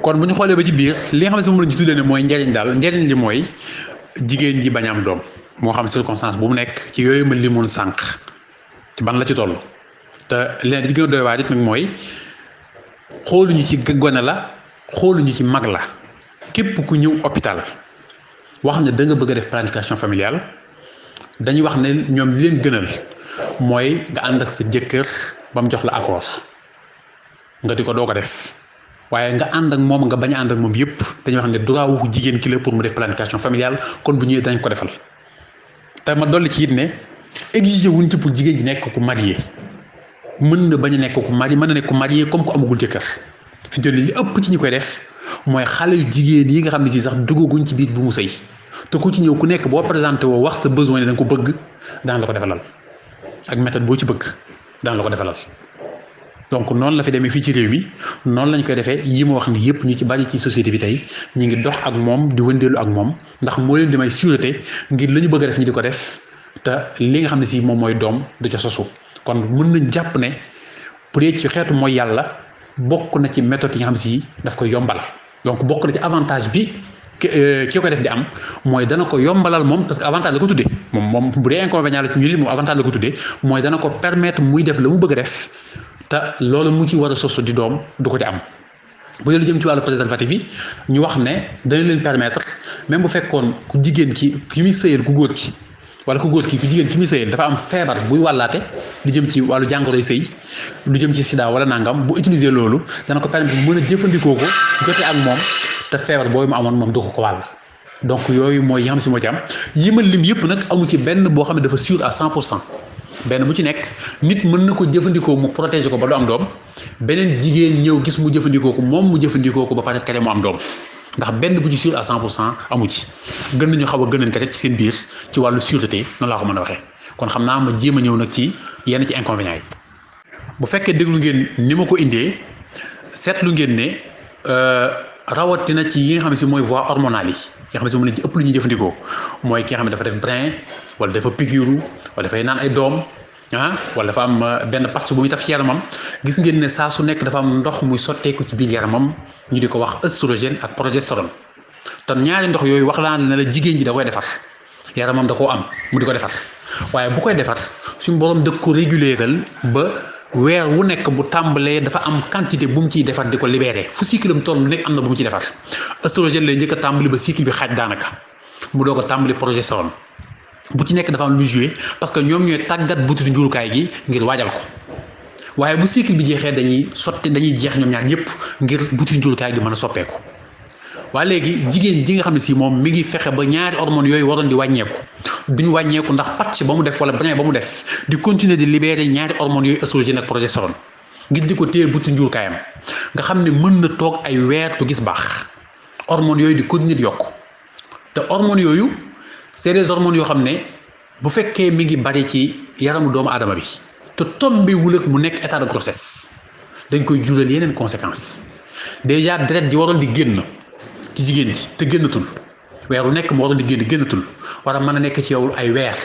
kon bu ñu xoolee ba ci biir li nga xam ne moom la ñu tuddee ne mooy njariñ daal njariñ li mooy jigéen ji bañ am doom moo xam circonstance bu mu nekk ci yooyu ma limoon sànq ci ban la ci toll te leen di gën a doy waar it nag mooy xooluñu ci gone la xooluñu ci mag la képp ku ñëw hôpital wax ne da nga bëgg a def planification familiale dañuy wax ne ñoom li leen gënal mooy nga ànd ak sa jëkkër ba mu jox la accord nga di ko doog a def waaye nga ànd ak moom nga bañ a ànd ak moom yëpp dañuy wax ne droit wu jigéen ki la pour mu def planification familiale kon bu ñëwee dañ ko defal te ma dolli ci it ne exiger wuñ ci pour jigéen ji nekk ku marié mën na bañ a nekk ku marié mën na nekk ku marié comme ku amagul jëkkër fi ñu li ëpp ci ñi koy def mooy xale yu jigéen yi nga xam ne si sax duggaguñ ci biir bu mu sëy te ku ci ñëw ku nekk boo présenté woo wax sa besoin ne da nga ko bëgg daan la ko defalal ak méthode boo ci bëgg daan la ko defalal donc noonu la fi demee fii ci réew mi noonu lañ koy defee yi ma wax ni yëpp ñu ci bari ci société bi tey ñu ngi dox ak moom di wëndeelu ak moom ndax moo leen di may sûreté ngir la ñu bëgg a def ñu di ko def te li nga xam ne si moom mooy doom du ca sosu kon mën nañ jàpp ne bu dee ci xeetu mooy yàlla bokk na ci méthode yi nga xam ne si daf koy yombal donc bokk na ci avantage bi ki koy def di am mooy dana ko yombalal moom parce que avantage la ko tuddee moom bu dee inconvénient la ci ñu moom avantage la ko tuddee mooy dana ko permettre muy def la mu bëgg a def te loolu mu ci war a sosu di doom du ko ci am bu dee lu jëm ci wàllu préservatif yi ñu wax ne dana leen permettre même bu fekkoon ku jigéen ki muy sëyal ku góor ki wala ku góor ki ku jigéen ki muy sëyal dafa am feebar buy wàllaate lu jëm ci wàllu jàngoroy sëy lu jëm ci sida wala nangam bu utiliser loolu dana ko permettre mën a jëfandikoo ko jote ak moom te feebar boobu mu amoon moom du ko wàll donc yooyu mooy yi nga xam si moo ci am yi ma lim yëpp nag amu ci benn boo xam ne dafa sûr à 100% benn bu ci nekk nit mën na ko jëfandikoo mu protéger ko ba du am doom beneen jigéen ñëw gis mu jëfandikoo ko moom mu jëfandikoo ko ba pare kere mu am doom ndax benn bu ci sûr à 100% amu ci gën nañu xaw a gënante rek ci seen biir ci wàllu sûreté noonu laa ko mën a waxee kon xam naa ma jéem a ñëw nag ci yenn ci inconvénients yi bu fekkee déglu ngeen ni ma ko indee seetlu ngeen ne rawatina ci yi nga xam ne si mooy voie hormonale yi nga xam ne si moom lañ ci ëpp lu ñuy jëfandikoo mooy ki nga xam ne dafa def brin wala dafa piqûre wala dafay naan ay doom wala dafa am benn partie bu muy taf ci yaramam gis ngeen ne saa su nekk dafa am ndox muy sotteeku ci biir yaramam ñu di ko wax œstrogène ak progestérone te ñaari ndox yooyu wax laa ne la jigéen ji da koy defar yaramam da koo am mu di ko defar waaye bu koy defar suñu borom da ko réguléral ba weer wu nekk bu tàmbalee dafa am quantité bu mu ciy defar di ko libéré fu cycle am toll nekk am na bu mu ciy defar œstrogène lay njëkk a tàmbali ba cycle bi xaaj daanaka mu doog a tàmbali progestérone bu ci nekk dafa am lu joué parce que ñoom ñooy tàggat butitu njurukaay gi ngir waajal ko waaye bu cycle bi jeexee dañuy jeex ñoom ñaar ñëpp ngir butitu njurukaay gi mën a soppeeku waaye léegi jigéen ji nga xam ne si moom mi ngi fexe ba ñaari hormones yooyu waroon di wàññeeku duñ wàññeeku ndax patch ba mu def wala brin ba mu def di continuer di libérer ñaari hormones yooyu œstrogène ak progestérone ngir di ko téye butitu njurukaayam nga xam ne mën na toog ay weer du gis baax hormones yooyu di continuer di yokk te hormones yooyu c'est des hormones yoo xam ne bu fekkee mi ngi bari ci yaramu doomu aadama bi te tombewul ak mu nekk état de grossesse dañ koy jural yeneen conséquences déjà deret ji waroon di génn ci jigéen ji te génnatul weer wu nekk mu waroon di génnatul war a mën a nekk ci yow ay weer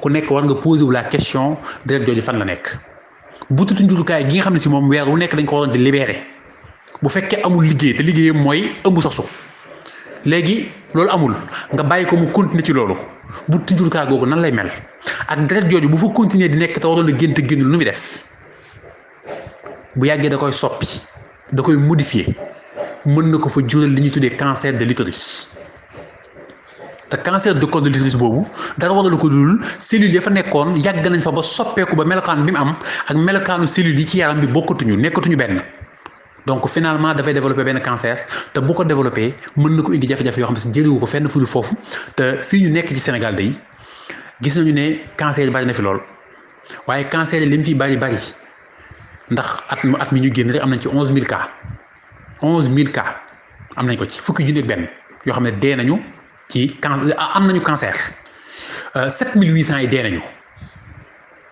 ku nekk war nga poser wu la question deret jooju fan la nekk butitu njurukaay gi nga xam ne si moom weer wu nekk dañ ko waroon di libérer bu fekkee amul liggéey te liggéeyam mooy ëmb sosu léegi loolu amul nga bàyyi ko mu continuer ci loolu butitu njurukaay googu nan lay mel ak deret jooju bu fa continuer di nekk te waroon a génn te génnul nu muy def bu yàggee da koy soppi da koy modifier mën na ko fa jural li ñuy tuddee cancer de l'utérus te cancer du col de l'utérus boobu dara waralu ko dul cellules ya fa nekkoon yàgg nañ fa ba soppeeku ba melokaan bi mu am ak melokaanu cellules yi ci yaram bi nekkatuñu benn donc finalement dafay développer benn cancer te bu ko développer mën na ko indi jafe-jafe yoo xam ne si jëriwu ko fenn fu dul foofu te fii ñu nekk ci Sénégal day gis nañu ne cancer yi bari na fi lool waaye cancer yi li mu fi bari ndax at mi ñu génn rek am nañ ci 11000 cas 11000 cas am nañ ko ci fukki junni ak benn yoo xam ne dee nañu ci cancer am nañu cancer 7800 yi dee nañu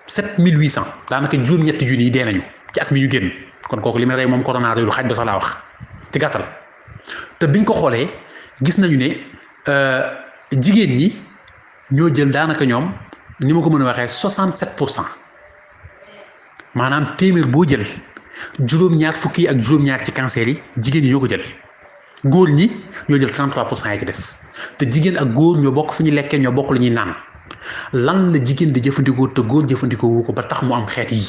7800 daanaka juróom-ñetti junni yi dee nañu ci at mi ñu génn kon kooku li may rey moom corona réew lu xaj ba sax laa wax ci gàttal te biñ ko xoolee gis nañu ne jigéen ñi ñoo jël daanaka ñoom ni ma ko mën a waxee 67% maanaam téeméer boo jël juróom-ñaar fukki ak juróom-ñaar ci cancer yi jigéen ñi ñoo ko jël góor ñi ñoo jël 33% yi ci des te jigéen ak góor ñoo bokk fi ñu lekkee ñoo bokk lu ñuy naan lan la jigéen di jëfandikoo te góor jëfandikoo wu ko ba tax mu am xeet yi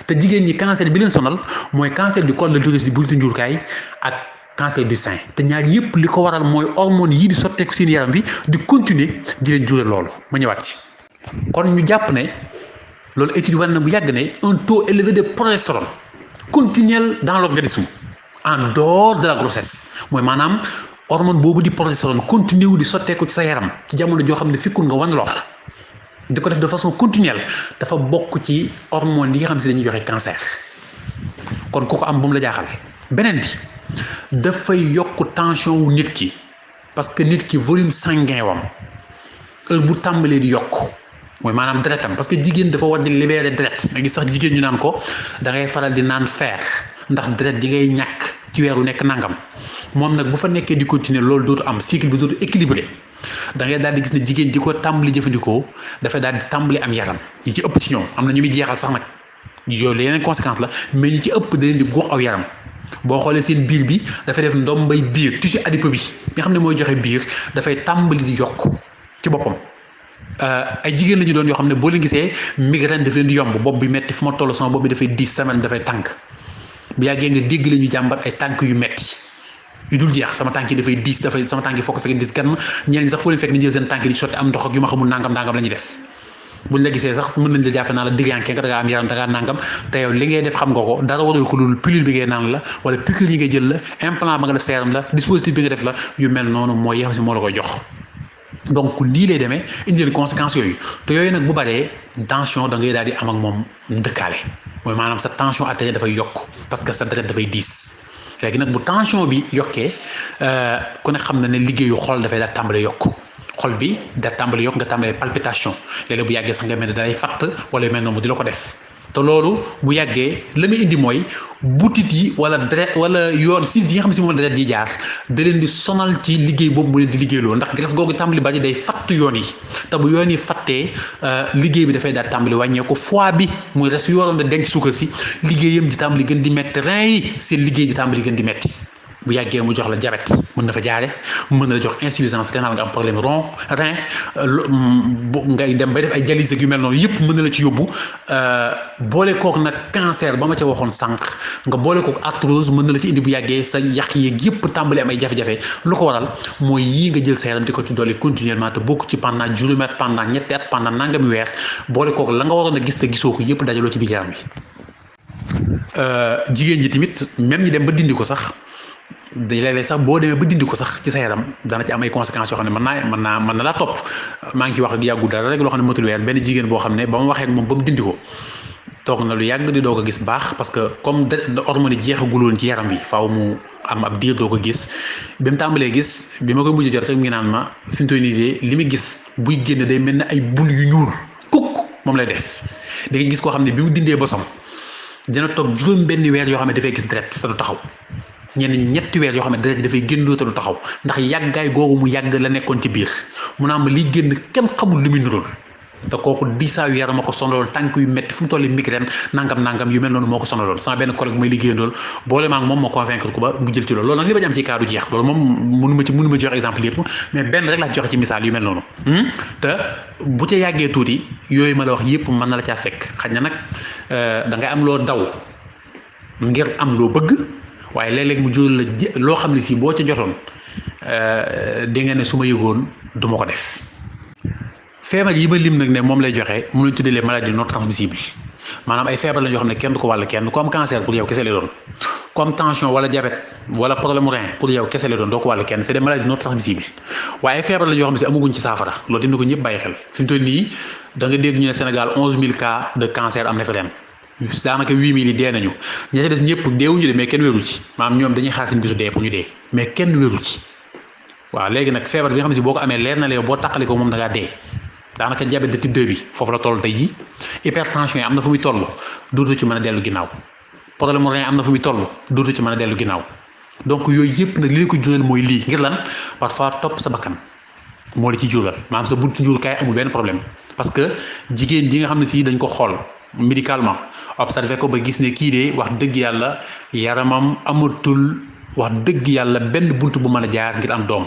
te jigéen ñi cancer bi leen sonal mooy cancer du col de l'utérus di butitu njuurkaay ak cancer du sein te ñaar yépp li ko waral mooy hormones yii di sotteeku seen yaram bi di continuer di leen jure loolu ma ñëwaat ci kon ñu jàpp ne loolu étude war na bu yàgg ne un taux élevé de progestérone continuel dans l'organisme en dehors de la grossesse mooy maanaam hormone boobu di progestérone continue wu di sotteeku ci sa yaram ci jamono joo xam ne fekkul nga wan lor di ko def de façon continuelle dafa bokk ci hormone yi nga xam si dañuy joxe cancer kon ku ko am bu mu la jaaxal beneen bi dafay yokk tension wu nit ki parce que nit ki volume sanguin wam heure bu tàmbalee di yokk mooy maanaam deretam parce que jigéen dafa war di libérer deret nga gis sax jigéen ñu naan ko da ngay faral di naan fer ndax deret di ngay ñàkk ci weeru nekk nangam moom nag bu fa nekkee di continuer loolu dootu am cycle bi dootu équilibré da ngay daal di gis ne jigéen di ko tàmbali jëfandikoo dafay daal di tàmbali am yaram yi ci ëpp ci ñoom am na ñu muy jeexal sax nag yooyu yeneen conséquence la mais ñi ci ëpp da leen di góox aw yaram boo xoolee seen biir bi dafay def ndombay biir tissu adipeux bi nga xam ne mooy joxe biir dafay tàmbali di yokk ci boppam ay jigéen la ñu doon yoo xam ne boo leen gisee migraine daf leen di yomb bopp bi metti fu ma toll sama bopp bi dafay 10 semaines dafay tànk bu yàggee nga dégg la ñu jàmbat ay tànk yu metti yu dul jeex sama tànk yi dafay diis dafay sama tànk yi foo ko fekk diis gann ñeneen ñi sax foo leen fekk ni jël seen tànk di sotti am ndox ak yu ma xamul nangam la ñuy def buñ la gisee sax mën nañ la jàppe naa la diriyànke nga dangaa am yaram dangaa nangam te yow li ngay def xam nga ko dara warul ko dul pilule bi ngay naan la wala piqûre yi ngay jël la implant ba nga def sa yaram la dispositif bi nga def la yu mel noonu mooy yi xam si moo la koy jox donc lii lay demee indi leen conséquences yooyu te yooyu nag bu baree tension da ngay daal di am ak moom dëkkaale mooy maanaam sa tension artérielle dafay yokk parce que sa deret dafay diis léegi nag bu tension bi yokkee ku ne xam na ne liggéeyu xol dafay daal tàmbale yokk xol bi da tàmbale yokk nga tàmbale palpitation léeg-léeg bu yàggee sax nga mel ne dalay fatt wala yu mel noonu di la ko def te loolu bu yàggee la muy indi mooy butit yi wala deret wala yoon si yi nga xam si moom deret yi jaar da leen di sonal ci liggéey boobu mu leen di liggéey loolu ndax graisse googu tàmbali bari day fatt yoon yi te bu yoon yi fattee liggéey bi dafay daal tàmbali wàññeeku foie bi muy res yu waroon da denc suukar si liggéeyam di tàmbali gën di metti rein yi seen liggéey di tàmbali gën di metti bu yàggee mu jox la diabète mën na fa jaare mën na la jox insuffisance rénale nga am problème rein ngay dem bay def ay dialyse yu mel noonu yëpp mën na la ci yóbbu boole kook nag cancer ba ma ca waxoon sànq nga boole kook arthrose mën na la ci indi bu yàggee sa yàq yeeg yëpp tàmbali am ay jafe-jafe lu ko waral mooy yii nga jël sa yaram di ko ci dolli continuellement te bokk ci pendant juróomi at pendant ñetti at pendant nangami weer boole kook la nga waroon a gis te gisoo ko yëpp dajaloo ci biir yaram bi jigéen ji tamit même ñi dem ba dindi ko sax léeg-léeg sax boo demee ba dindi ko sax ci sa yaram dana ci am ay conséquences yoo xam ne mën na laa topp maa ngi ci wax ak yàggu dara rek loo xam ne matul weer benn jigéen boo xam ne ba ma waxee ak moom ba mu dindi ko toog na lu yàgg di doog a gis baax parce que comme hormone yi jeexaguloon ci yaram bi faaw mu am ab diir doo ko gis bi mu tàmbalee gis bi ma koy mujj jot rek mu ngi naan ma fi mu toll nii de li muy gis buy génn day mel ne ay bul yu ñuul kukk moom lay def da ngay gis koo xam ne bi mu dindee bosom dina toog juróom benn weer yoo xam ne dafay gis deret te du taxaw ñenn ñi ñetti weer yoo xam ne deret ji dafay génn te du taxaw ndax yàggaay googu mu yàgg la nekkoon ci biir mu naa ma liy génn kenn xamul lu muy nirool te kooku diisaayu yaram ma ko sonaloon tànk yu métti fu mu toll migraine nangam yu mel noonu moo ko sonaloon sama benn collègue may liggéeyandool boole maa ngi moom ma convaincre ko ba mu jël ci loolu nag li bañ am ci kaadu jeex loolu moom mënu ma joxe exemple yëpp mais benn rek laa joxe ci misaal yu mel noonu te bu ca yàggee tuuti yooyu ma la wax yëpp mën na la caa fekk xaj na nag da ngay am loo daw ngir am loo bëgg waaye léeg-léeg mu jural la loo xam ne si boo ca jotoon di nga ne su ma yëgoon du ma ko def feebar yi ma lim nag ne moom lay joxe mu lañ tuddee les maladies non transmissibles maanaam ay feebar la yoo xam ne kenn du ko wàll kenn ku am cancer pour yow kese lay doon ku am tension wala diabète wala problème rein pour yow kese lay doon doo ko wàll kenn c'est des maladies non transmissibles waaye ay feebar la yoo xam ne si amaguñ ci saafara loolu tamit ko ñëpp bàyyi xel fi mu toll nii da nga dégg ñu ne Sénégal 11000 cas de cancer am na fi ren daanaka 8000 yi dee nañu ña ca des ñëpp deewuñu de mais kenn wéru ci maanaam ñoom dañuy xaar seen bisu dee pour ñu dee mais kenn wéru ci waaw léegi nag feebar bi nga xam ne si boo ko amee leer na la yow boo taqali ko moom da ngaa dee daanaka diabète de type 2 bi foofu la toll tey ji hypertension yi am na fu muy toll dootu ci mën a dellu ginnaaw problème rein am na fu muy toll dootu ci mën a dellu ginnaaw donc yooyu yëpp nag li la ko jural mooy lii ngir lan parfois topp sa bakkan moo la ci jural maanaam sa buntu njur kaay amul benn problème parce que jigéen ji nga xam ne si dañ ko xool médicalement observé ko ba gis ne kii de wax dëgg yàlla yaramam amatul wax dëgg yàlla benn buntu bu mën a jaar ngir am doom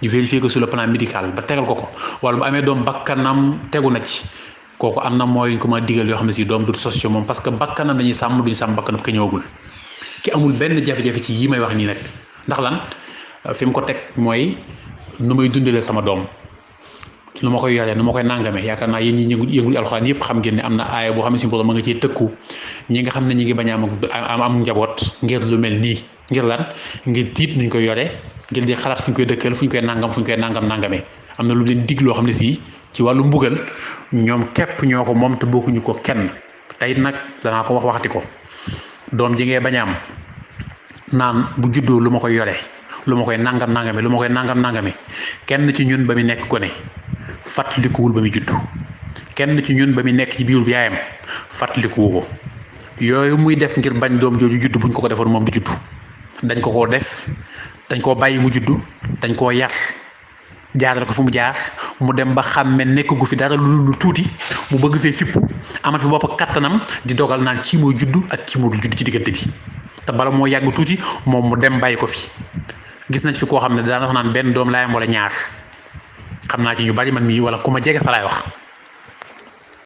ñu vérifier ko sur le plan médical ba tegal ko wala bu amee doom bakkanam tegu na ci kooku am na mooy ñu ko ma digal yoo xam ne si doom du sos ci moom parce que bakkanam dañuy sàmm duñu sàmm bakkanam ka ñëwagul ki amul benn jafe-jafe ci yi may wax nii nag ndax lan fi mu ko teg mooy nu may dundalee sama doom nu ma koy yoree nu ma koy nangamee yaakaar naa yéen ñi yëngul alxuraan yëpp xam ngeen ne am na aaya boo xam ne si borom ma nga ciy tëkku ñi nga xam ne ñi ngi bañ a am njaboot ngir lu mel nii ngir lan ngir tiit nuñ koy yoree ngir di xalaat fu ñu koy dëkkal fu ñu koy nangamee am na lu leen dig loo xam ne si ci wàllu mbugal ñoom képp ñoo ko moom te bokkuñu ko kenn tey nag danaa ko waxati ko doom ji ngay bañ a am naan bu juddoo lu ma koy yoree lu ma koy nangame kenn ci ñun ba mu nekk ko ne fàttalikuwul ba muy juddu kenn ci ñun ba muy nekk ci biiru bi yaayam fàttalikuwu ko yooyu muy def ngir bañ doom jooju juddu buñ ko defoon moom du juddu dañ ko koo def dañ koo bàyyi mu juddu dañ koo yar jaaral ko fu mu jaar mu dem ba xàmme nekk gu fi dara lu tuuti mu bëgg fee fippu amat fi bopp kattanam di dogal naan kii mooy juddu ak kii moo dul juddu ci diggante bi te bala moo yàgg tuuti moom mu dem bàyyi ko fi gis nañ fi koo xam ne daan wax naan benn doom laayam wala ñaar xam naa ci ñu bari man mii wala ku ma jege sa laay wax